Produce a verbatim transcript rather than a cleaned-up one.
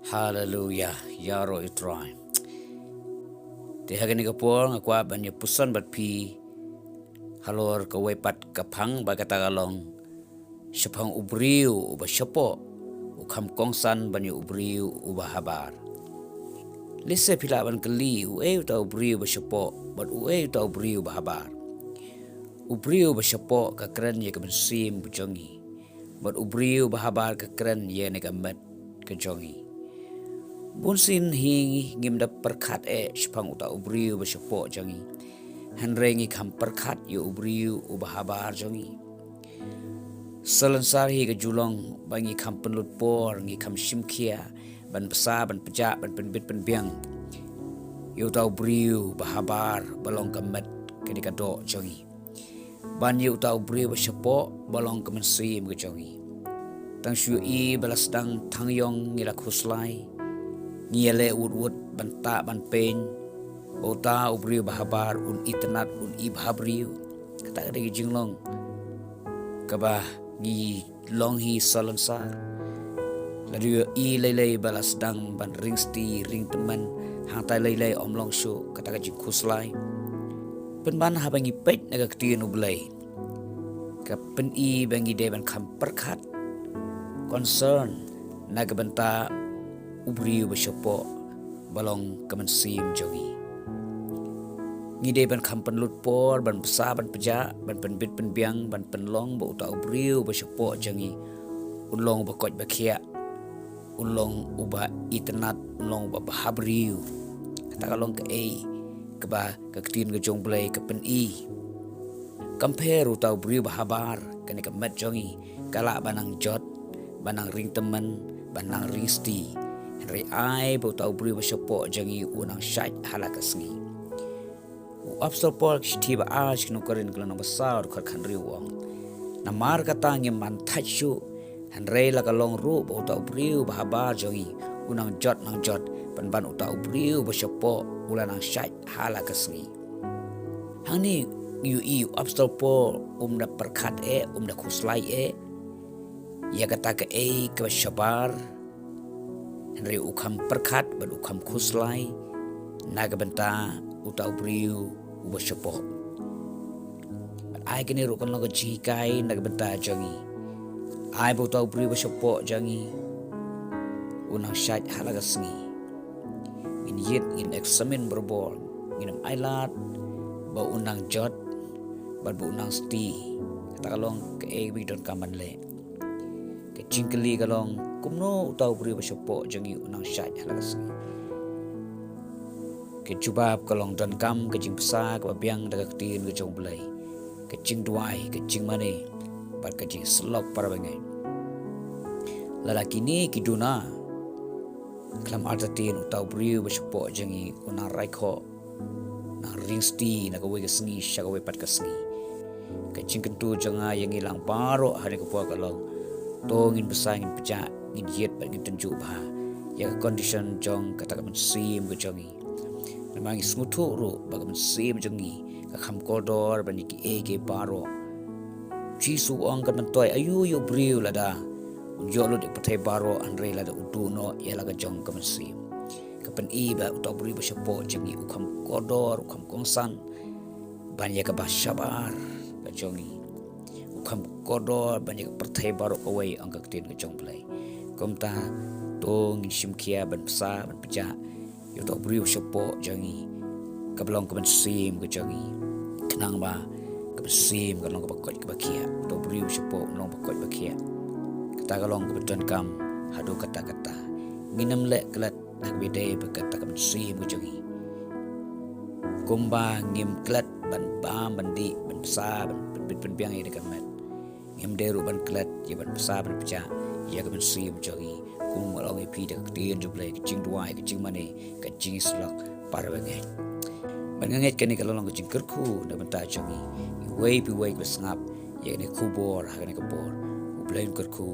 Haleluya, ïaroh ïa u Trai. Te ha kane ka por nga kwah ban ïa puson bad phi halor kawei pat ka phang ba kata ka long shaphang u briew uba shapoh u kham kongsan ban ïa u briew uba habar. Lehse phi lah ban kylli, uei uta u briew ba shapoh bad uei uta u briew ba habar? U briew ba shapoh ka kren ïa ka mynsiem ka jong ngi, bad u briew ba habar ka kren ïa kane ka met ka jong ngi. Bunsien hi ngim da pyrkhat eh shaphang uta u briew ba shapoh jong ngi, hynrei ngi kham pyrkhat ïa u briew uba habar jong ngi. Salonsar hi ka ju long ba ngi kham pynlut por, ngi kham shim khia ban bsa, ban pjah, ban pynbit pynbiang ïa uta u briew ba habar ba long ka met kane ka doh jong ngi, ban ïa uta u briew ba shapoh ba long ka mynsiem ka jong ngi. Tang shu ïohi ba la sdang thang ïong ngi la khuslai, ngi ïaleh wut wut ban tah ban peiñ ba uta u briew ba habar un itynnad, un ibhabriew. Kata ka dei ka jinglong kaba ngi long hi salonsar. Lada ïohi lei lei ba la sdang ban ring sti ring tymmen, hangtai lei lei ym long shuh kata ka jingkhuslai. Pynban haba ngi peit na ka ktien U Blei, ka pyni ba ngi dei ban kham pyrkhat, concern na ka bynta u briew ba shapoh ba long ka mynsiem jong ngi. Ngi dei ban kham pynlut por ban bsa, ban pjah, ban pynbit pynbiang, ban pynlong ba uta u briew ba shapoh jong ngi un long uba koit ba khiah, un long uba itynnad, un long uba bhabriew. Kata ka long kaei kaba ka ktien ka jong U Blei ka pyni. Kam pher uta u briew ba habar, kane ka met jong ngi ka lah ban nang jot, ban nang ring tymmen, ban nang ring sti, hynrei ai ba uta u briew ba shapoh jong ngi un nang shait ha la ka sngi. U Apostol Paul ha ka shithi ba ar sha ki nong Korinth, ka lynnong ba saw, dkhot khathynriew, u ong, namar kata ngim man thait shuh, hynrei la ka long ruh ba uta u briew ba habar jong ngi un nang jot, nang jot, pynban uta u briew ba shapoh u la nang shait ha la ka sngi. Hangne ngi ïohi u Apostol Paul um da pyrkhat eh, um da khuslai eh ïa kata kaei kaba shabar, hynrei u kham pyrkhat bad u kham khuslai na ka bynta uta u briew uba shapoh. Bad ai kane ruh kan long ka jinghikai na ka bynta jong ngi. Ai ba uta u briew ba shapoh jong ngi un nang shait ha la ka sngi. Ngin ïit, ngin examine barabor, ngin ym ailad ba un nang jot bad ba un nang sti. Kata ka long kaei ba ngi donkam ban leh. Ka jingkylli ka long, kumno uta u briew ba shapoh jong ngi un nang shait ha la ka sngi? Ka jubab ka long, donkam ka jingbsa kaba biang da ka ktien ka jong U Blei, ka jingduwai, ka jingmane bad ka jingsyllok para bangeit. Lada kine ki duna, khlem artatien uta u briew ba shapoh jong ngi un nang raikhoh, nang ring sti na kawei ka sngi sha kawei pat ka sngi. Ka jingkyntu jong nga ïa ngi lang baroh ha kane ka por ka long, to ngin bsa, ngin pjah, ngin ïit bad ngin tynjuh bha ïa ka condition jong kata ka mynsiem ka jong ngi. Namar ngi sngewthuh ruh ba ka mynsiem jong ngi ka kham kordor ban ïa kiei kiei baroh. Jisu u ong, kan myntoi aïu ïa u briew lada un ïoh lut ïa ka pyrthei baroh hynrei lada u duh noh ïa la ka jong ka mynsiem. Ka pyni ba uta u briew ba shapoh jong ngi u kham kordor, u kham kongsan ban ïa kaba shabar ka jong ngi. U kham kordor ban ïa ka pyrthei baroh kawei, ong ka ktien ka jong U Blei. Kumta to ngin shim khia ban bsa, ban pjah ïa uta u briew shapoh jong ngi, kaba long ka mynsiem ka jong ngi. Khnang ba ka mynsiem kan long kaba koit kaba khiah, uta u briew shapoh un long ba koit ba khiah. Kata ka long kaba donkam haduh katta katta. Ngin ym leh klet ha kaba ïadei bad kata ka mynsiem ka jong ngi. Kumba ngim klet ban bam, ban dih, ban bsa, ban pynbit pynbiang ïa kane ka met, ngim dei ruh ban klet ïa ban bsa, ban pjah ïa ka mynsiem jong ngi. Kum nga la ong ïa phi da ka ktien jong U Blei, ka jingduwai, ka jingmane, ka jingsyllok para bangeit. Bad nga ngeit kane ka la long ka jingkyrkhu na ka bynta jong ngi iwei pa iwei kiba sngap ïa kane ka khubor ha kane ka por. U Blei un kyrkhu.